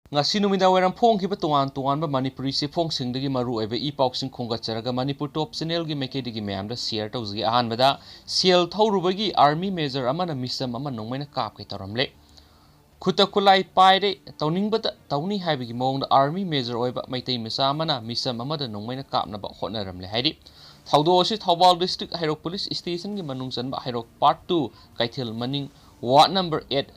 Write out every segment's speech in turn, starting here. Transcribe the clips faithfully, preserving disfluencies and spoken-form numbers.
ꯉꯁꯤ ꯅꯨꯃꯤꯗꯥꯡ ꯋꯥꯏꯔꯝ ꯐꯣꯡꯈꯤꯕ ꯇꯣꯉꯥꯟ ꯇꯣꯉꯥꯟꯕ ꯃꯅꯤꯄꯨꯔꯤ ꯆꯦꯐꯣꯡꯁꯤꯡꯗꯒꯤ ꯃꯔꯨ ꯑꯣꯏꯕ ꯏ ꯄꯥꯎꯁꯤꯡ ꯈꯣꯝꯒꯠꯆꯔꯒ ꯃꯅꯤꯄꯨꯔ ꯇꯣꯞ ꯆꯦꯅꯦꯜꯒꯤ ꯃꯥꯏꯀꯩꯗꯒꯤ ꯃꯌꯥꯝꯗ ꯁꯤꯌꯔ ꯇꯧꯖꯒꯦ꯫ ꯑꯍꯥꯟꯕꯗ, ꯁꯦꯜ ꯊꯧꯔꯨꯕꯒꯤ ꯑꯥꯔꯃꯤ ꯃꯦꯖꯔ ꯑꯃꯅ ꯃꯤꯆꯝ ꯑꯃ ꯅꯣꯡꯃꯩꯅ ꯀꯥꯞꯀꯦ ꯇꯧꯔꯝꯂꯦ꯫ ꯈꯨꯠꯇ ꯈꯨꯠꯂꯥꯏ ꯄꯥꯏꯔꯦ, ꯇꯧꯅꯤꯡꯕꯇ ꯇꯧꯅꯤ ꯍꯥꯏꯕꯒꯤ ꯃꯑꯣꯡꯗ ꯑꯥꯔꯃꯤ ꯃꯦꯖꯔ ꯑꯣꯏꯕ ꯃꯩꯇꯩ ꯃꯆꯥ ꯑꯃꯅ ꯃꯤꯆꯝ ꯑꯃꯗ ꯅꯣꯡꯃꯩꯅ ꯀꯥꯞꯅꯕ ꯍꯣꯠꯅꯔꯝꯂꯦ ꯍꯥꯏꯔꯤ꯫ ꯊꯧꯗꯣꯛ ꯑꯁꯤ ꯊꯧꯕꯥꯜ ꯗꯤꯁꯇ꯭ꯔꯤꯛ ꯍꯩꯔꯣꯛ ꯄꯨꯂꯤꯁ ꯁ꯭ꯇꯦꯁꯟꯒꯤ ꯃꯅꯨꯡ ꯆꯟꯕ ꯍꯩꯔꯣꯛ ꯄꯥꯔꯠ ꯇꯨ ꯀꯩꯊꯦꯜ ꯃꯅꯤꯡ ꯋꯥꯔꯗ ꯅꯝꯕꯔ ꯑꯦꯠ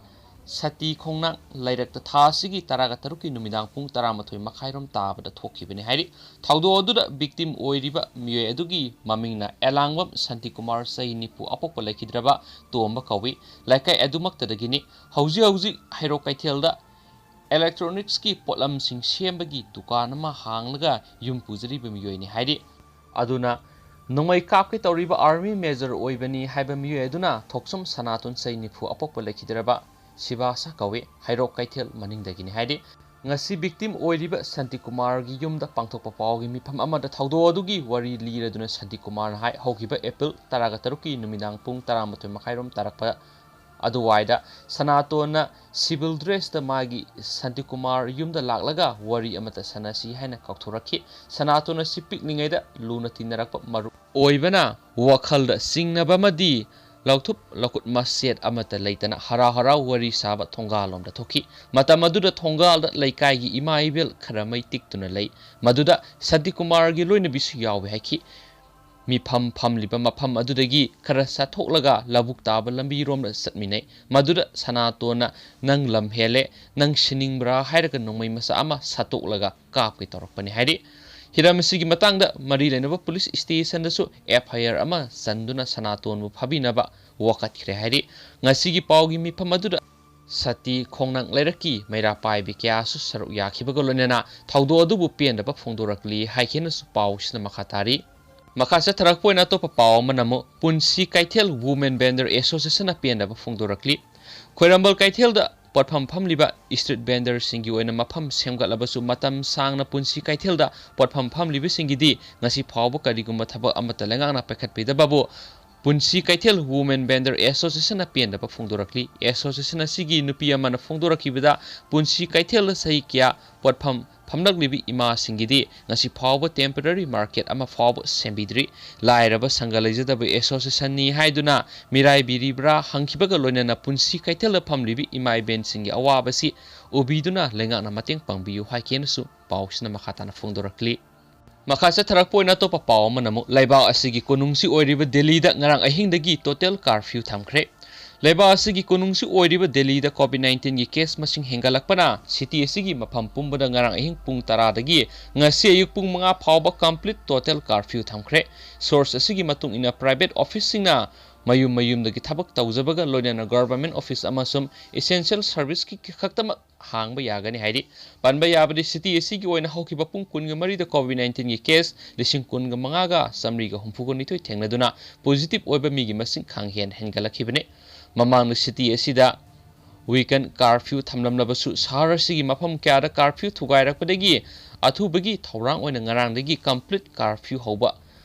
ꯁꯇꯤ ꯈꯣꯡꯅꯥꯡ ꯂꯩꯔꯛꯇ ꯊꯥ ꯑꯁꯤꯒꯤ ꯇꯔꯥꯒ ꯇꯔꯨꯛꯀꯤ ꯅꯨꯃꯤꯗꯥꯡ ꯄꯨꯡ ꯇꯔꯥꯃꯥꯊꯣꯏ ꯃꯈꯥꯏꯔꯣꯝ ꯇꯥꯕꯗ ꯊꯣꯛꯈꯤꯕꯅꯤ ꯍꯥꯏꯔꯤ꯫ ꯊꯧꯗꯣꯛ ꯑꯗꯨꯗ ꯚꯤꯛꯇꯤꯝ ꯑꯣꯏꯔꯤꯕ ꯃꯤꯑꯣꯏ ꯑꯗꯨꯒꯤ ꯃꯃꯤꯡꯅ ꯑꯦꯂꯥꯡꯕꯝ ꯁꯥꯟꯇꯤꯀꯨꯃꯥꯔ, ꯆꯍꯤ ꯅꯤꯐꯨ, ꯑꯄꯣꯛꯄ ꯂꯩꯈꯤꯗ꯭ꯔꯕ ꯇꯣꯝꯕ ꯀꯧꯏ꯫ ꯂꯩꯀꯥꯏ ꯑꯗꯨꯃꯛꯇꯗꯒꯤꯅꯤ꯫ ꯍꯧꯖꯤꯛ ꯍꯧꯖꯤꯛ ꯍꯩꯔꯣꯛ ꯀꯩꯊꯦꯜꯗ ꯏꯂꯦꯛꯇ꯭ꯔꯣꯅꯤꯛꯁꯀꯤ ꯄꯣꯠꯂꯝꯁꯤꯡ ꯁꯦꯝꯕꯒꯤ ꯗꯨꯀꯥꯟ ꯑꯃ ꯍꯥꯡꯂꯒ ꯌꯨꯝ ꯄꯨꯖꯔꯤꯕ ꯃꯤꯑꯣꯏꯅꯤ ꯍꯥꯏꯔꯤ꯫ ꯑꯗꯨꯅ ꯅꯣꯡꯃꯩ ꯀꯥꯞꯀꯦ ꯇꯧꯔꯤꯕ ꯑꯥꯔꯃꯤ ꯃꯦꯖꯔ ꯑꯣꯏꯕꯅꯤ ꯍꯥꯏꯕ ꯃꯤꯑꯣꯏ ꯑꯗꯨꯅ ꯊꯣꯛꯆꯨꯝ ꯁꯅꯥꯇꯣꯟ, ꯆꯍꯤ ꯅꯤꯐꯨ, ꯑꯄꯣꯛꯄ ꯂꯩꯈꯤꯗ꯭ꯔꯕ ꯁꯤꯕꯥꯁꯥ ꯀꯧꯏ, ꯍꯩꯔꯣꯛ ꯀꯩꯊꯦꯜ ꯃꯅꯤꯡꯗꯒꯤꯅꯤ ꯍꯥꯏꯔꯤ꯫ ꯉꯁꯤ ꯚꯤꯛꯇꯤꯝ ꯑꯣꯏꯔꯤꯕ ꯁꯥꯟꯇꯤꯀꯨꯃꯥꯔꯒꯤ ꯌꯨꯝꯗ ꯄꯥꯡꯊꯣꯛꯄ ꯄꯥꯎꯒꯤ ꯃꯤꯐꯝ ꯑꯃꯗ ꯊꯧꯗꯣꯛ ꯑꯗꯨꯒꯤ ꯋꯥꯔꯤ ꯂꯤꯔꯗꯨꯅ ꯁꯥꯟꯇꯤꯀꯨꯃꯥꯔꯅ ꯍꯥꯏ, ꯍꯧꯈꯤꯕ ꯑꯦꯄ꯭ꯔꯤꯜ ꯇꯔꯥꯒ ꯇꯔꯨꯛꯀꯤ ꯅꯨꯃꯤꯗꯥꯡ ꯄꯨꯡ ꯇꯔꯥꯃꯥꯊꯣꯏ ꯃꯈꯥꯏꯔꯣꯝ ꯇꯥꯔꯛꯄ ꯑꯗꯨꯋꯥꯏꯗ ꯁꯅꯥꯇꯣꯟꯅ ꯁꯤꯚꯤꯜ ꯗ꯭ꯔꯦꯁꯇ ꯃꯥꯒꯤ ꯁꯥꯟꯇꯤꯀꯨꯃꯥꯔ ꯌꯨꯝꯗ ꯂꯥꯛꯂꯒ ꯋꯥꯔꯤ ꯑꯃꯇ ꯁꯥꯟꯅꯁꯤ ꯍꯥꯏꯅ ꯀꯧꯊꯣꯔꯛꯈꯤ꯫ ꯁꯅꯥꯇꯣꯟ ꯑꯁꯤ ꯄꯤꯛꯂꯤꯉꯩꯗ ꯂꯨꯅ ꯇꯤꯟꯅꯔꯛꯄ ꯃꯔꯨꯞ ꯑꯣꯏꯕꯅ ꯋꯥꯈꯜꯗ ꯆꯤꯡꯅꯕ ꯑꯃꯗꯤ ꯂꯧꯊꯨꯞ ꯂꯧꯀꯨꯠ ꯃꯆꯦꯠ ꯑꯃꯠꯇ ꯂꯩꯇꯅ ꯍꯔꯥꯎ ꯍꯔꯥꯎ ꯋꯥꯔꯤ ꯁꯥꯕ ꯊꯣꯡꯒꯥꯜꯂꯣꯝꯗ ꯊꯣꯛꯈꯤ꯫ ꯃꯇꯝ ꯑꯗꯨꯗ ꯊꯣꯡꯒꯥꯜꯗ ꯂꯩꯀꯥꯏꯒꯤ ꯏꯃꯥ ꯏꯕꯦꯜ ꯈꯔ ꯃꯩ ꯇꯤꯛꯇꯨꯅ ꯂꯩ꯫ ꯃꯗꯨꯗ ꯁꯥꯟꯇꯤꯀꯨꯃꯥꯔꯒꯤ ꯂꯣꯏꯅꯕꯤꯁꯨ ꯌꯥꯎꯏ ꯍꯥꯏꯈꯤ꯫ ꯃꯤꯐꯝ ꯐꯝꯂꯤꯕ ꯃꯐꯝ ꯑꯗꯨꯗꯒꯤ ꯈꯔ ꯆꯠꯊꯣꯛꯂꯒ ꯂꯧꯕꯨꯛ ꯇꯥꯕ ꯂꯝꯕꯤꯔꯣꯝꯗ ꯆꯠꯃꯤꯟꯅꯩ꯫ ꯃꯗꯨꯗ ꯁꯅꯥꯇꯣꯟꯅ "ꯅꯪ ꯂꯝ ꯍꯦꯜꯂꯦ, ꯅꯪ ꯁꯤꯅꯤꯡꯕ꯭ꯔꯥ?" ꯍꯥꯏꯔꯒ ꯅꯣꯡꯃꯩ ꯃꯆꯥ ꯑꯃ ꯁꯠꯇꯣꯛꯂꯒ ꯀꯥꯞꯀꯦ ꯇꯧꯔꯛꯄꯅꯤ ꯍꯥꯏꯔꯤ꯫ ꯍꯤꯔꯝ ꯑꯁꯤꯒꯤ ꯃꯇꯥꯡꯗ ꯃꯔꯤ ꯂꯩꯅꯕ ꯄꯨꯂꯤꯁ ꯁ꯭ꯇꯦꯁꯟꯗꯁꯨ ꯑꯦꯐ ꯑꯥꯏ ꯑꯥꯔ ꯑꯃ ꯆꯟꯗꯨꯅ ꯁꯅꯥꯇꯣꯟꯕꯨ ꯐꯥꯕꯤꯅꯕ ꯋꯥꯀꯠꯈ꯭ꯔꯦ ꯍꯥꯏꯔꯤ꯫ ꯉꯁꯤꯒꯤ ꯄꯥꯎꯒꯤ ꯃꯤꯐꯝ ꯑꯗꯨꯗ ꯁꯇꯤ ꯈꯣꯡꯅꯥꯡ ꯂꯩꯔꯛꯀꯤ ꯃꯩꯔꯥ ꯄꯥꯏꯕꯤ ꯀꯌꯥꯁꯨ ꯁꯔꯨꯛ ꯌꯥꯈꯤꯕꯒ ꯂꯣꯏꯅꯅ ꯊꯧꯗꯣꯛ ꯑꯗꯨꯕꯨ ꯄꯦꯟꯗꯕ ꯐꯣꯡꯗꯣꯔꯛꯂꯤ ꯍꯥꯏꯈꯤꯅꯁꯨ ꯄꯥꯎꯁꯤꯅ ꯃꯈꯥ ꯇꯥꯔꯤ꯫ ꯃꯈꯥ ꯆꯠꯊꯔꯛꯄ ꯑꯣꯏꯅ ꯑꯇꯣꯞꯄ ꯄꯥꯎ ꯑꯃꯅ ꯑꯃꯨꯛ ꯄꯨꯟꯁꯤ ꯀꯩꯊꯦꯜ ꯋꯨꯃꯦꯟ ꯚꯦꯟꯗꯔ ꯑꯦꯁꯣꯁꯤꯌꯦꯁꯟꯅ ꯄꯦꯟꯗꯕ ꯐꯣꯡꯗꯣꯔꯛꯂꯤ꯫ ꯈ꯭ꯋꯥꯏꯔꯝꯕꯟ ꯀꯩꯊꯦꯜꯗ ꯄꯣꯠꯐꯝ ꯐꯝꯂꯤꯕ ꯁ꯭ꯇ꯭ꯔꯤꯠ ꯚꯦꯟꯗꯔꯁꯤꯡꯒꯤ ꯑꯣꯏꯅ ꯃꯐꯝ ꯁꯦꯝꯒꯠꯂꯕꯁꯨ ꯃꯇꯝ ꯁꯥꯡꯅ ꯄꯨꯟꯁꯤ ꯀꯩꯊꯦꯜꯗ ꯄꯣꯠꯐꯝ ꯐꯝꯂꯤꯕꯁꯤꯡꯒꯤꯗꯤ ꯉꯁꯤ ꯐꯥꯎꯕ ꯀꯔꯤꯒꯨꯝꯕ ꯊꯕꯛ ꯑꯃꯠꯇ ꯂꯩꯉꯥꯛꯅ ꯄꯥꯏꯈꯠꯄꯤꯗꯕꯕꯨ ꯄꯨꯟꯁꯤ ꯀꯩꯊꯦꯜ Women Vendor Associationꯅ ꯄꯦꯟꯗꯕ ꯐꯣꯡꯗꯣꯔꯛꯂꯤ꯫ Association ꯑꯁꯤꯒꯤ ꯅꯨꯄꯤ ꯑꯃꯅ ꯐꯣꯡꯗꯣꯔꯛꯈꯤꯕꯗ, ꯄꯨꯟꯁꯤ ꯀꯩꯊꯦꯜꯗ ꯆꯍꯤ ꯀꯌꯥ ꯄꯣꯠꯐꯝ ꯐꯝꯂꯛꯂꯤꯕ ꯏꯃꯥꯁꯤꯡꯒꯤꯗꯤ ꯉꯁꯤ ꯐꯥꯎꯕ temporary market ꯑꯃ ꯐꯥꯎꯕ ꯁꯦꯝꯕꯤꯗ꯭ꯔꯤ꯫ ꯂꯥꯏꯔꯕ ꯁꯪꯒ ꯂꯩꯖꯗꯕ associationꯅꯤ ꯍꯥꯏꯗꯨꯅ ꯃꯤꯔꯥꯏꯕꯤꯔꯤꯕ꯭ꯔꯥ ꯍꯪꯈꯤꯕꯒ ꯂꯣꯏꯅꯅ ꯄꯨꯟꯁꯤ ꯀꯩꯊꯦꯜꯗ ꯐꯝꯂꯤꯕ ꯏꯃꯥ ꯏꯕꯦꯟꯁꯤꯡꯒꯤ ꯑꯋꯥꯕꯁꯤ ꯎꯕꯤꯗꯨꯅ ꯂꯩꯉꯥꯛꯅ ꯃꯇꯦꯡ ꯄꯥꯡꯕꯤꯌꯨ ꯍꯥꯏꯈꯤꯅꯁꯨ ꯄꯥꯎꯁꯤꯅ ꯃꯈꯥ ꯇꯥꯅ ꯐꯣꯡꯗꯣꯔꯛꯂꯤ꯫ ꯃꯈꯥ ꯆꯠꯊꯔꯛꯄ ꯑꯣꯏꯅ ꯑꯇꯣꯞꯄ ꯄꯥꯎ ꯑꯃꯅ ꯑꯃꯨꯛ ꯂꯩꯕꯥꯛ ꯑꯁꯤꯒꯤ ꯀꯣꯅꯨꯡꯁꯤ ꯑꯣꯏꯔꯤꯕ ꯗꯦꯜꯂꯤꯗ ꯉꯔꯥꯡ ꯑꯍꯤꯡꯗꯒꯤ total curfew ꯊꯝꯈ꯭ꯔꯦ꯫ ꯂꯩꯕꯥꯛ ꯑꯁꯤꯒꯤ ꯀꯣꯅꯨꯡꯁꯤ ꯑꯣꯏꯔꯤꯕ ꯗꯦꯜꯂꯤꯗ COVID nineteenꯒꯤ case ꯃꯁꯤꯡ ꯍꯦꯟꯒꯠꯂꯛꯄꯅ city ꯑꯁꯤꯒꯤ ꯃꯐꯝ ꯄꯨꯝꯕꯗ ꯉꯔꯥꯡ ꯑꯍꯤꯡ ꯄꯨꯡ ꯇꯔꯥꯗꯒꯤ ꯉꯁꯤ ꯑꯌꯨꯛ ꯄꯨꯡ ꯃꯉꯥ ꯐꯥꯎꯕ complete total curfew ꯊꯝꯈ꯭ꯔꯦ꯫ Source ꯑꯁꯤꯒꯤ ꯃꯇꯨꯡ ꯏꯟꯅ private officeꯁꯤꯡꯅ ꯃꯌꯨꯝ ꯃꯌꯨꯝꯗꯒꯤ ꯊꯕꯛ ꯇꯧꯖꯕꯒ ꯂꯣꯏꯅꯅ government office ꯑꯃꯁꯨꯡ essential serviceꯀꯤ ꯈꯛꯇꯃꯛ ꯍꯥꯡꯕ ꯌꯥꯒꯅꯤ ꯍꯥꯏꯔꯤ꯫ ꯄꯟꯕ ꯌꯥꯕꯗꯤ city ꯑꯁꯤꯒꯤ ꯑꯣꯏꯅ ꯍꯧꯈꯤꯕ ꯄꯨꯡ ꯀꯨꯟꯒ ꯃꯔꯤꯗ COVID nineteenꯒꯤ case ꯂꯤꯁꯤꯡ ꯀꯨꯟꯒ ꯃꯉꯥꯒ ꯆꯥꯃꯔꯤꯒ ꯍꯨꯝꯐꯨꯒ ꯅꯤꯊꯣꯏ ꯊꯦꯡꯅꯗꯨꯅ positive ꯑꯣꯏꯕ ꯃꯤꯒꯤ ꯃꯁꯤꯡ ꯈꯪꯍꯦꯟ ꯍꯦꯟꯒꯠꯂꯛꯈꯤꯕꯅꯤ꯫ ꯃꯃꯥꯡꯗ city ꯑꯁꯤꯗ weekend curfew ꯊꯝꯂꯝꯂꯕꯁꯨ ꯁꯍꯔ ꯑꯁꯤꯒꯤ ꯃꯐꯝ ꯀꯌꯥꯗ curfew ꯊꯨꯒꯥꯏꯔꯛꯄꯗꯒꯤ ꯑꯊꯨꯕꯒꯤ ꯊꯧꯔꯥꯡ ꯑꯣꯏꯅ ꯉꯔꯥꯡꯗꯒꯤ complete curfew ꯍꯧꯕ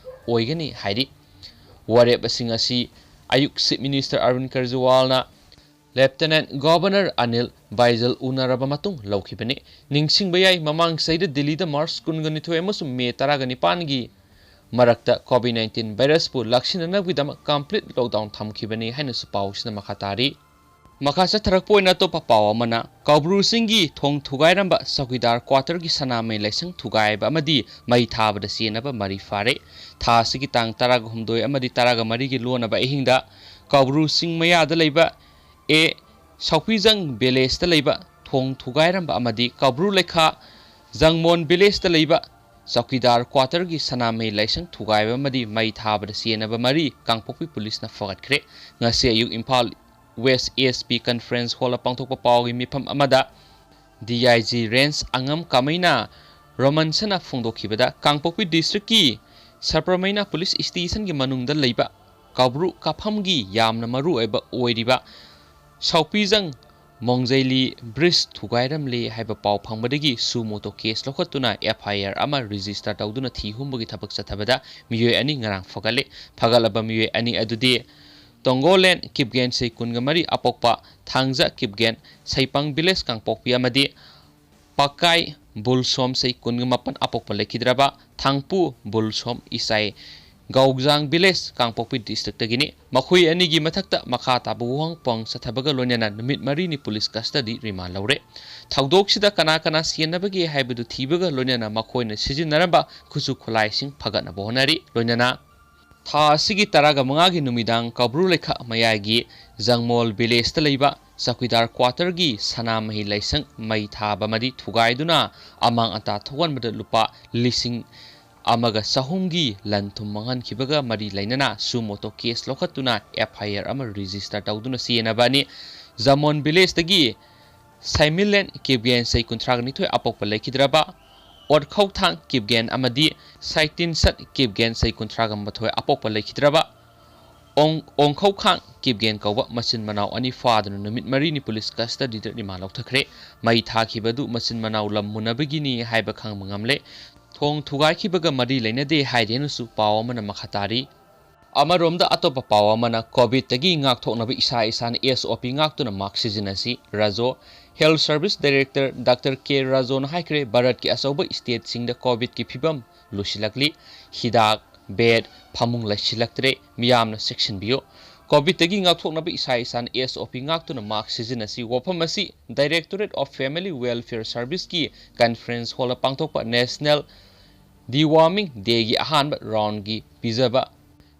ꯑꯣꯏꯒꯅꯤ ꯍꯥꯏꯔꯤ꯫ ꯋꯥꯔꯦꯞ ꯑꯁꯤꯡ ꯑꯁꯤ ꯑꯌꯨꯛ Chief Minister ꯑꯔꯕꯤꯟꯗ ꯀꯦꯖꯔꯤꯋꯥꯜꯅ Lieutenant Governor Anil ꯕꯥꯏꯖꯜ ꯎꯅꯔꯕ ꯃꯇꯨꯡ ꯂꯧꯈꯤꯕꯅꯤ꯫ ꯅꯤꯡꯁꯤꯡꯕ ꯌꯥꯏ, ꯃꯃꯥꯡ ꯆꯍꯤꯗ ꯗꯤꯜꯂꯤꯗ March ꯀꯨꯟꯒ ꯅꯤꯊꯣꯏ ꯑꯃꯁꯨꯡ May ꯇꯔꯥꯒ ꯅꯤꯄꯥꯟꯒꯤ ꯃꯔꯛꯇ COVID nineteen virusꯄꯨ ꯂꯥꯛꯁꯤꯟꯅꯅꯕꯒꯤꯗꯃꯛ complete lockdown ꯊꯝꯈꯤꯕꯅꯤ ꯍꯥꯏꯅꯁꯨ ꯄꯥꯎꯁꯤꯅ ꯃꯈꯥ ꯇꯥꯔꯤ꯫ ꯃꯈꯥ ꯆꯠꯊꯔꯛꯄ ꯑꯣꯏꯅ ꯑꯇꯣꯞꯄ ꯄꯥꯎ ꯑꯃꯅ, ꯀꯧꯕ꯭ꯔꯨ ꯆꯤꯡꯒꯤ ꯊꯣꯡ ꯊꯨꯒꯥꯏꯔꯝꯕ ꯆꯧꯀꯤꯗꯥꯔ quarterꯒꯤ ꯁꯅꯥꯃꯍꯤ ꯂꯥꯏꯁꯪ ꯊꯨꯒꯥꯏꯕ ꯑꯃꯗꯤ ꯃꯩ ꯊꯥꯕꯗ ꯆꯦꯟꯅꯕ ꯃꯔꯤ ꯐꯥꯔꯦ꯫ ꯊꯥ ꯑꯁꯤꯒꯤ ꯇꯥꯡ ꯇꯔꯥꯒ ꯍꯨꯝꯗꯣꯏ ꯑꯃꯗꯤ ꯇꯔꯥꯒ ꯃꯔꯤꯒꯤ ꯂꯣꯟꯅꯕ ꯑꯍꯤꯡꯗ ꯀꯧꯕ꯭ꯔꯨ ꯆꯤꯡ ꯃꯌꯥꯗ ꯂꯩꯕ ꯑꯦ ꯁꯥꯎꯄꯤꯖꯪ villageꯇ ꯂꯩꯕ ꯊꯣꯡ ꯊꯨꯒꯥꯏꯔꯝꯕ ꯑꯃꯗꯤ ꯀꯧꯕ꯭ꯔꯨ ꯂꯩꯈꯥ ꯖꯪꯃꯣꯟ villageꯇ ꯂꯩꯕ ꯆꯧꯀꯤꯗꯥꯔ quarterꯒꯤ ꯁꯅꯥꯃꯍꯤ ꯂꯥꯏꯁꯪ ꯊꯨꯒꯥꯏꯕ ꯑꯃꯗꯤ ꯃꯩ ꯊꯥꯕꯗ ꯆꯦꯟꯅꯕ ꯃꯔꯤ ꯀꯥꯡꯄꯣꯛꯄꯤ ꯄꯨꯂꯤꯁꯅ ꯐꯒꯠꯈ꯭ꯔꯦ꯫ ꯉꯁꯤ ꯑꯌꯨꯛ ꯏꯝꯐꯥꯜ West SP Conference Hallꯗ ꯄꯥꯡꯊꯣꯛꯄ ꯄꯥꯎꯒꯤ ꯃꯤꯐꯝ ꯑꯃꯗ DIG Range ꯑꯉꯝ ꯀꯥꯃꯩꯅ ꯔꯣꯃꯟꯁꯅ ꯐꯣꯡꯗꯣꯛꯈꯤꯕꯗ, ꯀꯥꯡꯄꯣꯛꯄꯤ districtꯀꯤ ꯁꯄ꯭ꯔꯃꯩꯅ police stationꯒꯤ ꯃꯅꯨꯡꯗ ꯂꯩꯕ ꯀꯧꯕ꯭ꯔꯨ ꯀꯥꯐꯝꯒꯤ ꯌꯥꯝꯅ ꯃꯔꯨꯑꯣꯏꯕ ꯑꯣꯏꯔꯤꯕ ꯁꯥꯎꯄꯤꯖꯪ ꯃꯣꯡꯖꯩꯂꯤ ꯕ꯭ꯔꯤꯖ ꯊꯨꯒꯥꯏꯔꯝꯂꯦ ꯍꯥꯏꯕ ꯄꯥꯎ ꯐꯪꯕꯗꯒꯤ ꯁꯨ ꯃꯣꯇꯣ ꯀꯦꯁ ꯂꯧꯈꯠꯇꯨꯅ ꯑꯦꯐ ꯑꯥꯏ ꯑꯥꯔ ꯑꯃ ꯔꯦꯖꯤꯁꯇꯔ ꯇꯧꯗꯨꯅ ꯊꯤ ꯍꯨꯝꯕꯒꯤ ꯊꯕꯛ ꯆꯠꯊꯕꯗ ꯃꯤꯑꯣꯏ ꯑꯅꯤ ꯉꯔꯥꯡ ꯐꯒꯠꯂꯦ꯫ ꯐꯒꯠꯂꯕ ꯃꯤꯑꯣꯏ ꯑꯅꯤ ꯑꯗꯨꯗꯤ ꯇꯣꯡꯒꯣꯂꯦꯟ ꯀꯤꯞꯒꯦꯟ ꯆꯍꯤ ꯀꯨꯟꯒ ꯃꯔꯤ ꯑꯄꯣꯛꯄ ꯊꯥꯡꯖ ꯀꯤꯞꯒꯦꯟ ꯁꯩꯄꯪ ꯚꯤꯂꯦꯖ ꯀꯥꯡꯄꯣꯛꯄꯤ ꯑꯃꯗꯤ ꯄꯥꯀꯥꯏ ꯕꯨꯜꯁꯣꯝ ꯆꯍꯤ ꯀꯨꯟꯒ ꯃꯥꯄꯟ ꯑꯄꯣꯛꯄ ꯂꯩꯈꯤꯗ꯭ꯔꯕ ꯊꯥꯡꯄꯨ ꯕꯨꯜꯁꯣꯝ ꯏꯁꯥꯏ ꯒꯧꯖꯥꯡ ꯚꯤꯂꯦꯖ ꯀꯥꯡꯄꯣꯛꯄꯤ ꯗꯤꯁꯇ꯭ꯔꯤꯛꯇꯒꯤꯅꯤ꯫ ꯃꯈꯣꯏ ꯑꯅꯤꯒꯤ ꯃꯊꯛꯇ ꯃꯈꯥ ꯇꯥꯕ ꯋꯥꯍꯪ ꯄꯥꯎꯍꯪ ꯆꯠꯊꯕꯒ ꯂꯣꯏꯅꯅ ꯅꯨꯃꯤꯠ ꯃꯔꯤꯅꯤ ꯄꯨꯂꯤꯁ ꯀꯁꯇꯗꯤ ꯔꯤꯃꯥꯟ ꯂꯧꯔꯦ꯫ ꯊꯧꯗꯣꯛꯁꯤꯗ ꯀꯅꯥ ꯀꯅꯥ ꯆꯦꯟꯅꯕꯒꯦ ꯍꯥꯏꯕꯗꯨ ꯊꯤꯕꯒ ꯂꯣꯏꯅꯅ ꯃꯈꯣꯏꯅ ꯁꯤꯖꯤꯟꯅꯔꯝꯕ ꯈꯨꯠꯁꯨ ꯈꯨꯠꯂꯥꯏꯁꯤꯡ ꯐꯒꯠꯅꯕ ꯍꯣꯠꯅꯔꯤ꯫ ꯂꯣꯏꯅꯅ ꯊꯥ ꯑꯁꯤꯒꯤ ꯇꯔꯥꯒ ꯃꯉꯥꯒꯤ ꯅꯨꯃꯤꯗꯥꯡ ꯀꯧꯕ꯭ꯔꯨ ꯂꯩꯈꯥ ꯃꯌꯥꯏꯒꯤ ꯖꯪꯃꯣꯜ ꯚꯤꯂꯦꯖꯇ ꯂꯩꯕ ꯆꯧꯀꯤꯗꯥꯔ ꯀ꯭ꯋꯥꯇꯔꯒꯤ ꯁꯅꯥꯃꯍꯤ ꯂꯥꯏꯁꯪ ꯃꯩ ꯊꯥꯕ ꯑꯃꯗꯤ ꯊꯨꯒꯥꯏꯗꯨꯅ ꯑꯃꯥꯡ ꯑꯇꯥ ꯊꯣꯛꯍꯟꯕꯗ ꯂꯨꯄꯥ ꯂꯤꯁꯤꯡ ꯑꯃꯒ ꯆꯍꯨꯝꯒꯤ ꯂꯟ ꯊꯨꯝ ꯃꯥꯡꯍꯟꯈꯤꯕꯒ ꯃꯔꯤ ꯂꯩꯅꯅ ꯁꯨ ꯃꯣꯇꯣ ꯀꯦꯁ ꯂꯧꯈꯠꯇꯨꯅ ꯑꯦꯐ ꯑꯥꯏ ꯑꯥꯔ ꯑꯃ ꯔꯦꯖꯤꯁꯇꯔ ꯇꯧꯗꯨꯅ ꯆꯦꯟꯅꯕꯅꯤ꯫ ꯖꯃꯣꯟ ꯚꯤꯂꯦꯖꯇꯒꯤ ꯁꯥꯏꯃꯤꯂꯦꯟ ꯀꯤꯞꯒꯦꯟ ꯆꯍꯤ ꯀꯨꯟꯊ꯭ꯔꯥꯒ ꯅꯤꯊꯣꯏ ꯑꯄꯣꯛꯄ ꯂꯩꯈꯤꯗ꯭ꯔꯕ, ꯑꯣꯠꯈꯧꯊꯥꯡ ꯀꯤꯞꯒꯦꯟ ꯑꯃꯗꯤ ꯁꯥꯏꯇꯤꯟꯁꯠ ꯀꯤꯞꯒꯦꯟ ꯆꯍꯤ ꯀꯨꯟꯊ꯭ꯔꯥꯒ ꯃꯥꯊꯣꯏ ꯑꯄꯣꯛꯄ ꯂꯩꯈꯤꯗ꯭ꯔꯕ, ꯑꯣꯡ-, ꯑꯣꯡꯈꯧꯈꯥꯡ ꯀꯤꯞꯒꯦꯟ ꯀꯧꯕ ꯃꯆꯤꯟ ꯃꯅꯥꯎ ꯑꯅꯤ ꯐꯥꯗꯨꯅ ꯅꯨꯃꯤꯠ ꯃꯔꯤꯅꯤ ꯄꯨꯂꯤꯁ ꯀꯁꯇꯗꯤꯗ ꯔꯤꯃꯥꯟ ꯂꯧꯊꯈ꯭ꯔꯦ꯫ ꯃꯩ ꯊꯥꯈꯤꯕꯗꯨ ꯃꯆꯤꯟ ꯃꯅꯥꯎ ꯂꯝ ꯃꯨꯟꯅꯕꯒꯤꯅꯤ ꯍꯥꯏꯕ ꯈꯪꯕ ꯉꯝꯂꯦ꯫ ꯊꯣꯡ ꯊꯨꯒꯥꯏꯈꯤꯕꯒ ꯃꯔꯤ ꯂꯩꯅꯗꯦ ꯍꯥꯏꯔꯦꯅꯁꯨ ꯄꯥꯎ ꯑꯃꯅ ꯃꯈꯥ ꯇꯥꯔꯤ꯫ ꯑꯃꯔꯣꯝꯗ ꯑꯇꯣꯞꯄ ꯄꯥꯎ ꯑꯃꯅ ꯀꯣꯚꯤꯗꯇꯒꯤ ꯉꯥꯛꯊꯣꯛꯅꯕ ꯏꯁꯥ ꯏꯁꯥꯅ ꯑꯦꯁ ꯑꯣ ꯄꯤ ꯉꯥꯛꯇꯨꯅ ꯃꯥꯛꯁ ꯁꯤꯖꯤꯟꯅꯁꯤ꯫ ꯔꯥꯖꯣ ꯍꯦꯜꯊ ꯁꯔꯚꯤꯁ ꯗꯥꯏꯔꯦꯛꯇꯔ ꯗꯥꯛꯇꯔ ꯀꯦ ꯔꯥꯖꯣꯅ ꯍꯥꯏꯈ꯭ꯔꯦ, ꯚꯥꯔꯠꯀꯤ ꯑꯆꯧꯕ ꯁ꯭ꯇꯦꯠꯁꯤꯡꯗ ꯀꯣꯚꯤꯗꯀꯤ ꯐꯤꯕꯝ ꯂꯨꯁꯤꯜꯂꯛꯂꯤ꯫ ꯍꯤꯗꯥꯛ, ꯕꯦꯗ, ꯐꯃꯨꯡ ꯂꯩꯁꯤꯜꯂꯛꯇ꯭ꯔꯦ꯫ ꯃꯤꯌꯥꯝꯅ ꯆꯦꯛꯁꯤꯟꯕꯤꯌꯨ꯫ ꯀꯣꯚꯤꯗꯇꯒꯤ ꯉꯥꯛꯊꯣꯛꯅꯕ ꯏꯁꯥ ꯏꯁꯥꯅ ꯑꯦꯁ ꯑꯣ ꯄꯤ ꯉꯥꯛꯇꯨꯅ ꯃꯥꯛꯁ ꯁꯤꯖꯤꯟꯅꯁꯤ꯫ ꯋꯥꯐꯝ ꯑꯁꯤ ꯗꯥꯏꯔꯦꯛꯇꯣꯔꯦꯠ ꯑꯣꯐ ꯐꯦꯃꯤꯂꯤ ꯋꯦꯜꯐꯤꯌꯔ ꯁꯔꯚꯤꯁꯀꯤ ꯀꯟꯐꯔꯦꯟꯁ ꯍꯣꯜꯗ ꯄꯥꯡꯊꯣꯛꯄ ꯅꯦꯁꯅꯦꯜ ꯗꯤꯋꯥꯔꯃꯤꯡ ꯗꯦꯒꯤ ꯑꯍꯥꯟꯕ ꯔꯥꯎꯟꯒꯤ ꯄꯤꯖꯕ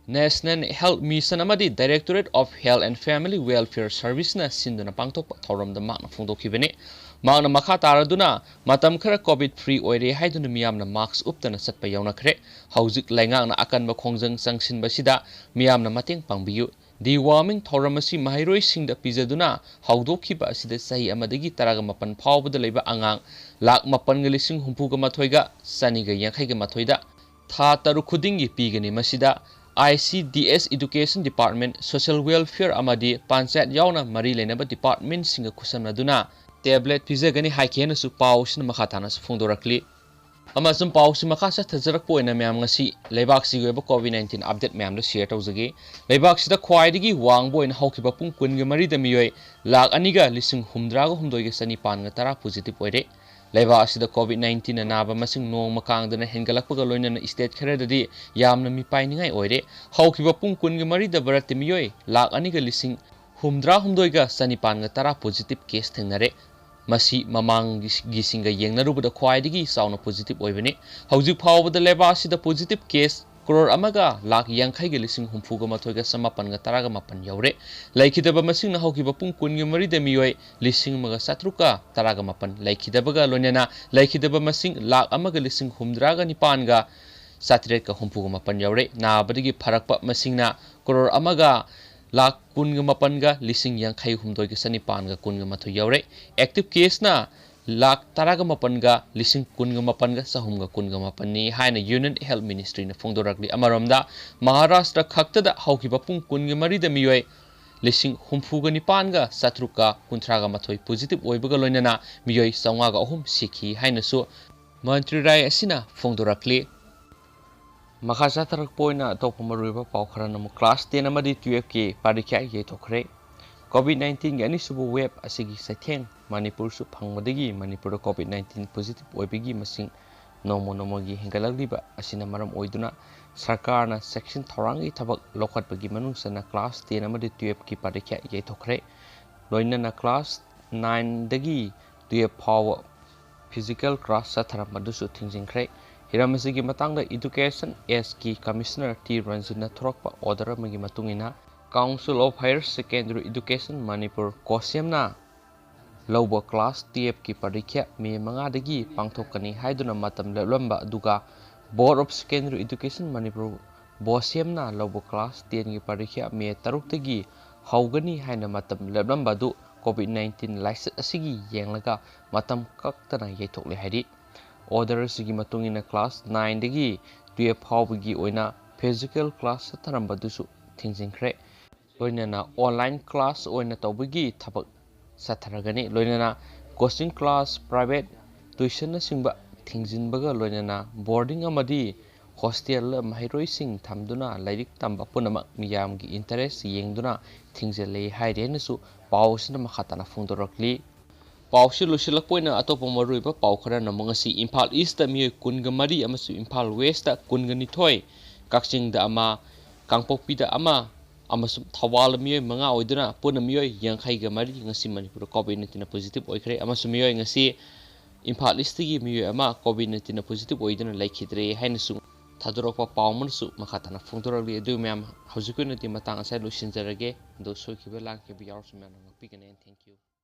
ꯅꯦꯁꯅꯦꯜ ꯍꯦꯜꯊ ꯃꯤꯁꯟ ꯑꯃꯗꯤ directorate of health and family welfare ꯁꯔꯚꯤꯁꯅ ꯁꯤꯟꯗꯨꯅ ꯄꯥꯡꯊꯣꯛꯄ ꯊꯧꯔꯝꯗ ꯃꯍꯥꯛꯅ ꯐꯣꯡꯗꯣꯛꯈꯤꯕꯅꯤ꯫ ꯃꯍꯥꯛꯅ ꯃꯈꯥ ꯇꯥꯔꯗꯨꯅ, ꯃꯇꯝ ꯈꯔ ꯀꯣꯚꯤꯗ ꯐ꯭ꯔꯤ ꯑꯣꯏꯔꯦ ꯍꯥꯏꯗꯨꯅ ꯃꯤꯌꯥꯝꯅ ꯃꯥꯛꯁ ꯎꯞꯇꯅ ꯆꯠꯄ ꯌꯥꯎꯅꯈ꯭ꯔꯦ꯫ ꯍꯧꯖꯤꯛ ꯂꯩꯉꯥꯛꯅ ꯑꯀꯟꯕ ꯈꯣꯡꯖꯪ ꯆꯪꯁꯤꯟꯕꯁꯤꯗ ꯃꯤꯌꯥꯝꯅ ꯃꯇꯦꯡ ꯄꯥꯡꯕꯤꯌꯨ꯫ ꯗꯤꯋꯥꯔꯃꯤꯡ ꯊꯧꯔꯝ ꯑꯁꯤ ꯃꯍꯩꯔꯣꯏꯁꯤꯡꯗ ꯄꯤꯖꯗꯨꯅ ꯍꯧꯗꯣꯛꯈꯤꯕ ꯑꯁꯤꯗ ꯆꯍꯤ ꯑꯃꯗꯒꯤ ꯇꯔꯥꯒ ꯃꯥꯄꯟ ꯐꯥꯎꯕꯗ ꯂꯩꯕ ꯑꯉꯥꯡ ꯂꯥꯈ ꯃꯥꯄꯟꯒ ꯂꯤꯁꯤꯡ ꯍꯨꯝꯐꯨꯒ ꯃꯥꯊꯣꯏꯒ ꯆꯅꯤꯒ ꯌꯥꯡꯈꯩꯒ ꯃꯥꯊꯣꯏꯗ ꯊꯥ ꯇꯔꯨꯛ ꯈꯨꯗꯤꯡꯒꯤ ꯄꯤꯒꯅꯤ꯫ ꯃꯁꯤꯗ I C D S, Education Department, Social Welfare ꯑꯃꯗꯤ ꯄꯟꯆꯥꯌꯠ ꯌꯥꯎꯅ ꯃꯔꯤ ꯂꯩꯅꯕ departmentꯁꯤꯡꯒ ꯈꯨꯠꯁꯝꯅꯗꯨꯅ tablet ꯄꯤꯖꯒꯅꯤ ꯍꯥꯏꯈꯤ ꯍꯥꯏꯅꯁꯨ ꯄꯥꯎ ꯑꯁꯤꯅ ꯃꯈꯥ ꯇꯥꯅꯁꯨ ꯐꯣꯡꯗꯣꯔꯛꯂꯤ꯫ ꯑꯃꯁꯨꯡ ꯄꯥꯎꯁꯤ ꯃꯈꯥ ꯆꯠꯊꯖꯔꯛꯄ ꯑꯣꯏꯅ ꯃꯌꯥꯝ ꯉꯁꯤ ꯂꯩꯕꯥꯛꯁꯤꯒꯤ ꯑꯣꯏꯕ COVID nineteen update ꯃꯌꯥꯝꯗꯣ share ꯇꯧꯖꯒꯦ꯫ ꯂꯩꯕꯥꯛꯁꯤꯗ ꯈ꯭ꯋꯥꯏꯗꯒꯤ ꯋꯥꯡꯕ ꯑꯣꯏꯅ ꯍꯧꯈꯤꯕ ꯄꯨꯡ ꯀꯨꯟꯒ ꯃꯔꯤꯗ ꯃꯤꯑꯣꯏ ꯂꯥꯈ ꯑꯅꯤꯒ ꯂꯤꯁꯤꯡ ꯍꯨꯝꯗ꯭ꯔꯥꯒ ꯍꯨꯝꯗꯣꯏꯒ ꯆꯅꯤꯄꯥꯟꯒ ꯇꯔꯥ positive ꯑꯣꯏꯔꯦ꯫ ꯂꯩꯕꯥꯛ ꯑꯁꯤꯗ COVID nineteenꯅ ꯅꯥꯕ ꯃꯁꯤꯡ ꯅꯣꯡꯃ ꯀꯥꯡꯗꯅ ꯍꯦꯟꯒꯠꯂꯛꯄꯒ ꯂꯣꯏꯅꯅ state ꯈꯔꯗꯗꯤ ꯌꯥꯝꯅ ꯃꯤꯄꯥꯏꯅꯤꯡꯉꯥꯏ ꯑꯣꯏꯔꯦ꯫ ꯍꯧꯈꯤꯕ ꯄꯨꯡ ꯀꯨꯟꯒ ꯃꯔꯤꯗ ꯚꯥꯔꯠꯇ ꯃꯤꯑꯣꯏ ꯂꯥꯈ ꯑꯅꯤꯒ ꯂꯤꯁꯤꯡ ꯍꯨꯝꯗ꯭ꯔꯥ ꯍꯨꯝꯗꯣꯏꯒ ꯆꯅꯤꯄꯥꯟꯒ ꯇꯔꯥ positive case ꯊꯦꯡꯅꯔꯦ꯫ ꯃꯁꯤ ꯃꯃꯥꯡꯒꯤꯁꯤꯡꯒ ꯌꯦꯡꯅꯔꯨꯕꯗ ꯈ꯭ꯋꯥꯏꯗꯒꯤ ꯆꯥꯎꯅ positive ꯑꯣꯏꯕꯅꯤ꯫ ꯍꯧꯖꯤꯛ ꯐꯥꯎꯕꯗ ꯂꯩꯕꯥꯛ ꯑꯁꯤꯗ positive case ꯀ꯭ꯔꯣꯔ ꯑꯃꯒ ꯂꯥꯈ ꯌꯥꯡꯈꯩꯒ ꯂꯤꯁꯤꯡ ꯍꯨꯝꯐꯨꯒ ꯃꯥꯊꯣꯏꯒ ꯆꯃꯥꯄꯟꯒ ꯇꯔꯥꯒ ꯃꯥꯄꯟ ꯌꯧꯔꯦ꯫ ꯂꯩꯈꯤꯗꯕ ꯃꯁꯤꯡꯅ ꯍꯧꯈꯤꯕ ꯄꯨꯡ ꯀꯨꯟꯒ ꯃꯔꯤꯗ ꯃꯤꯑꯣꯏ ꯂꯤꯁꯤꯡ ꯑꯃꯒ ꯆꯥꯇ꯭ꯔꯨꯛꯀ ꯇꯔꯥꯒ ꯃꯥꯄꯟ ꯂꯩꯈꯤꯗꯕꯒ ꯂꯣꯏꯅꯅ ꯂꯩꯈꯤꯗꯕ ꯃꯁꯤꯡ ꯂꯥꯈ ꯑꯃꯒ ꯂꯤꯁꯤꯡ ꯍꯨꯝꯗ꯭ꯔꯥꯒ ꯅꯤꯄꯥꯟꯒ ꯆꯥꯇ꯭ꯔꯦꯠꯀ ꯍꯨꯝꯐꯨꯒ ꯃꯥꯄꯟ ꯌꯧꯔꯦ꯫ ꯅꯥꯕꯗꯒꯤ ꯐꯔꯛꯄ ꯃꯁꯤꯡꯅ ꯀ꯭ꯔꯣꯔ ꯑꯃꯒ ꯂꯥꯈ ꯀꯨꯟꯒ ꯃꯥꯄꯟꯒ ꯂꯤꯁꯤꯡ ꯌꯥꯡꯈꯩ ꯍꯨꯝꯗꯣꯏꯒ ꯆꯅꯤꯄꯥꯟꯒ ꯀꯨꯟꯒ ꯃꯥꯊꯣꯏ ꯌꯧꯔꯦ꯫ Active caseꯅ ꯂꯥꯈ ꯇꯔꯥꯒ ꯃꯥꯄꯟꯒ ꯂꯤꯁꯤꯡ ꯀꯨꯟꯒ ꯃꯥꯄꯟꯒ ꯆꯍꯨꯝꯒ ꯀꯨꯟꯒ ꯃꯥꯄꯟꯅꯤ ꯍꯥꯏꯅ Union Health Ministryꯅ ꯐꯣꯡꯗꯣꯔꯛꯂꯤ꯫ ꯑꯃꯔꯣꯝꯗ ꯃꯍꯥꯔꯥꯁꯇ꯭ꯔ ꯈꯛꯇꯗ ꯍꯧꯈꯤꯕ ꯄꯨꯡ ꯀꯨꯟꯒ ꯃꯔꯤꯗ ꯃꯤꯑꯣꯏ ꯂꯤꯁꯤꯡ ꯍꯨꯝꯐꯨꯒ ꯅꯤꯄꯥꯟꯒ ꯆꯥꯇ꯭ꯔꯨꯛꯀ ꯀꯨꯟꯊ꯭ꯔꯥꯒ ꯃꯥꯊꯣꯏ positive ꯑꯣꯏꯕꯒ ꯂꯣꯏꯅꯅ ꯃꯤꯑꯣꯏ ꯆꯥꯝꯃꯉꯥꯒ ꯑꯍꯨꯝ ꯁꯤꯈꯤ ꯍꯥꯏꯅꯁꯨ ꯃꯟꯇ꯭ꯔꯤ ꯔꯥꯏ ꯑꯁꯤꯅ ꯐꯣꯡꯗꯣꯔꯛꯂꯤ꯫ ꯃꯈꯥ ꯆꯠꯊꯔꯛꯄ ꯑꯣꯏꯅ ꯑꯇꯣꯞꯄ ꯃꯔꯨꯑꯣꯏꯕ ꯄꯥꯎ ꯈꯔꯅ ꯑꯃꯨꯛ class ten ꯑꯃꯗꯤ twelveꯀꯤ ꯄꯔꯤꯈ꯭ꯌꯥ ꯌꯩꯊꯣꯛꯈ꯭ꯔꯦ꯫ COVID nineteenꯒꯤ ꯑꯅꯤꯁꯨꯕ wave ꯑꯁꯤꯒꯤ ꯆꯩꯊꯦꯡ ꯃꯅꯤꯄꯨꯔꯁꯨ ꯐꯪꯕꯗꯒꯤ ꯃꯅꯤꯄꯨꯔꯗ COVID nineteen positive ꯑꯣꯏꯕꯒꯤ ꯃꯁꯤꯡ ꯅꯣꯡꯃ ꯅꯣꯡꯃꯒꯤ ꯍꯦꯟꯒꯠꯂꯛꯂꯤꯕ ꯑꯁꯤꯅ ꯃꯔꯝ ꯑꯣꯏꯗꯨꯅ ꯁꯔꯀꯥꯔꯅ ꯆꯦꯛꯁꯤꯟ ꯊꯧꯔꯥꯡꯒꯤ ꯊꯕꯛ ꯂꯧꯈꯠꯄꯒꯤ ꯃꯅꯨꯡ ꯆꯟꯅ class ten ꯑꯃꯗꯤ twelveꯀꯤ ꯄꯔꯤꯈ꯭ꯌꯥ ꯌꯩꯊꯣꯛꯈ꯭ꯔꯦ꯫ ꯂꯣꯏꯅꯅ class nineꯗꯒꯤ twelve ꯐꯥꯎꯕ physical class ꯆꯠꯊꯔꯝꯕꯗꯨꯁꯨ ꯊꯤꯡꯖꯤꯟꯈ꯭ꯔꯦ꯫ ꯍꯤꯔꯝ ꯑꯁꯤꯒꯤ ꯃꯇꯥꯡꯗ Education Sꯀꯤ Commissioner ꯇꯤ ꯔꯟꯖꯟꯅ ꯊꯣꯔꯛꯄ order ꯑꯃꯒꯤ ꯃꯇꯨꯡ ꯏꯟꯅ Council of Higher Secondary Education Manipur, COHSEMꯅ ꯂꯧꯕ class twelveꯀꯤ ꯄꯔꯤꯈ꯭ꯌꯥ ꯃꯦ ꯃꯉꯥꯗꯒꯤ ꯄꯥꯡꯊꯣꯛꯀꯅꯤ ꯍꯥꯏꯗꯨꯅ ꯃꯇꯝ ꯂꯦꯞꯂꯝꯕ ꯑꯗꯨꯒ Board of Secondary Education Manipur, BOSEMꯅ ꯂꯧꯕ class tenꯒꯤ ꯄꯔꯤꯈ꯭ꯌꯥ ꯃꯦ ꯇꯔꯨꯛꯇꯒꯤ ꯍꯧꯒꯅꯤ ꯍꯥꯏꯅ ꯃꯇꯝ ꯂꯦꯞꯂꯝꯕ ꯑꯗꯨ COVID nineteen ꯂꯥꯏꯆꯠ ꯑꯁꯤꯒꯤ ꯌꯦꯡꯂꯒ ꯃꯇꯝ ꯀꯛꯇꯅ ꯌꯩꯊꯣꯛꯂꯦ ꯍꯥꯏꯔꯤ꯫ Order ꯑꯁꯤꯒꯤ ꯃꯇꯨꯡ ꯏꯟꯅ class nineꯗꯒꯤ twelve ꯐꯥꯎꯕꯒꯤ ꯑꯣꯏꯅ physical class ꯆꯠꯊꯔꯝꯕꯗꯨꯁꯨ ꯊꯤꯡꯖꯤꯟꯈ꯭ꯔꯦ꯫ ꯂꯣꯏꯅꯅ online class ꯑꯣꯏꯅ ꯇꯧꯕꯒꯤ ꯊꯕꯛ ꯆꯠꯊꯔꯒꯅꯤ꯫ ꯂꯣꯏꯅꯅ coaching class, private tuitionꯅꯆꯤꯡꯕ ꯊꯤꯡꯖꯤꯟꯕꯒ ꯂꯣꯏꯅꯅ boarding ꯑꯃꯗꯤ hostel ꯃꯍꯩꯔꯣꯏꯁꯤꯡ ꯊꯝꯗꯨꯅ ꯂꯥꯏꯔꯤꯛ ꯇꯝꯕ ꯄꯨꯝꯅꯃꯛ ꯃꯤꯌꯥꯝꯒꯤ interest ꯌꯦꯡꯗꯨꯅ ꯊꯤꯡꯖꯤꯜꯂꯦ ꯍꯥꯏꯔꯤ ꯍꯥꯏꯅꯁꯨ ꯄꯥꯎ ꯑꯁꯤꯅ ꯃꯈꯥ ꯇꯥꯅ ꯐꯣꯡꯗꯣꯔꯛꯂꯤ꯫ ꯄꯥꯎꯁꯤ ꯂꯣꯏꯁꯤꯜꯂꯛꯄ ꯑꯣꯏꯅ ꯑꯇꯣꯞꯄ ꯃꯔꯨꯑꯣꯏꯕ ꯄꯥꯎ ꯈꯔꯅ ꯑꯃꯨꯛ ꯉꯁꯤ ꯏꯝꯐꯥꯜ Eastꯇ ꯃꯤꯑꯣꯏ ꯀꯨꯟꯒ ꯃꯔꯤ ꯑꯃꯁꯨꯡ ꯏꯝꯐꯥꯜ Westꯇ ꯀꯨꯟꯒ ꯅꯤꯊꯣꯏ, ꯀꯛꯆꯤꯡꯗ ꯑꯃ, ꯀꯥꯡꯄꯣꯛꯄꯤꯗ ꯑꯃ ꯑꯃꯁꯨꯡ ꯊꯧꯕꯥꯜꯗ ꯃꯤꯑꯣꯏ ꯃꯉꯥ ꯑꯣꯏꯗꯨꯅ ꯄꯨꯟꯅ ꯃꯤꯑꯣꯏ ꯌꯥꯡꯈꯩꯒ ꯃꯔꯤ ꯉꯁꯤ ꯃꯅꯤꯄꯨꯔꯗ COVID nineteenꯅ positive ꯑꯣꯏꯈ꯭ꯔꯦ꯫ ꯑꯃꯁꯨꯡ ꯃꯤꯑꯣꯏ ꯉꯁꯤ ꯏꯝꯐꯥꯜ Eastꯇꯒꯤ ꯃꯤꯑꯣꯏ ꯑꯃ COVID nineteenꯅ positive ꯑꯣꯏꯗꯨꯅ ꯂꯩꯈꯤꯗ꯭ꯔꯦ ꯍꯥꯏꯅꯁꯨ ꯊꯥꯗꯣꯔꯛꯄ ꯄꯥꯎ ꯑꯃꯅꯁꯨ ꯃꯈꯥ ꯇꯥꯅ ꯐꯣꯡꯗꯣꯔꯛꯂꯤ꯫ ꯑꯗꯨ ꯃꯌꯥꯝ, ꯍꯧꯖꯤꯛꯀꯤ ꯑꯣꯏꯅꯗꯤ ꯃꯇꯥꯡ ꯑꯁꯤꯗ ꯂꯣꯏꯁꯤꯟꯖꯔꯒꯦ꯫ ꯑꯗꯨ ꯁꯣꯏꯈꯤꯕ ꯂꯥꯟꯈꯤꯕ ꯌꯥꯎꯔꯁꯨ ꯃꯌꯥꯝꯅ ꯉꯥꯛꯄꯤꯒꯅꯤ꯫ Thank you꯫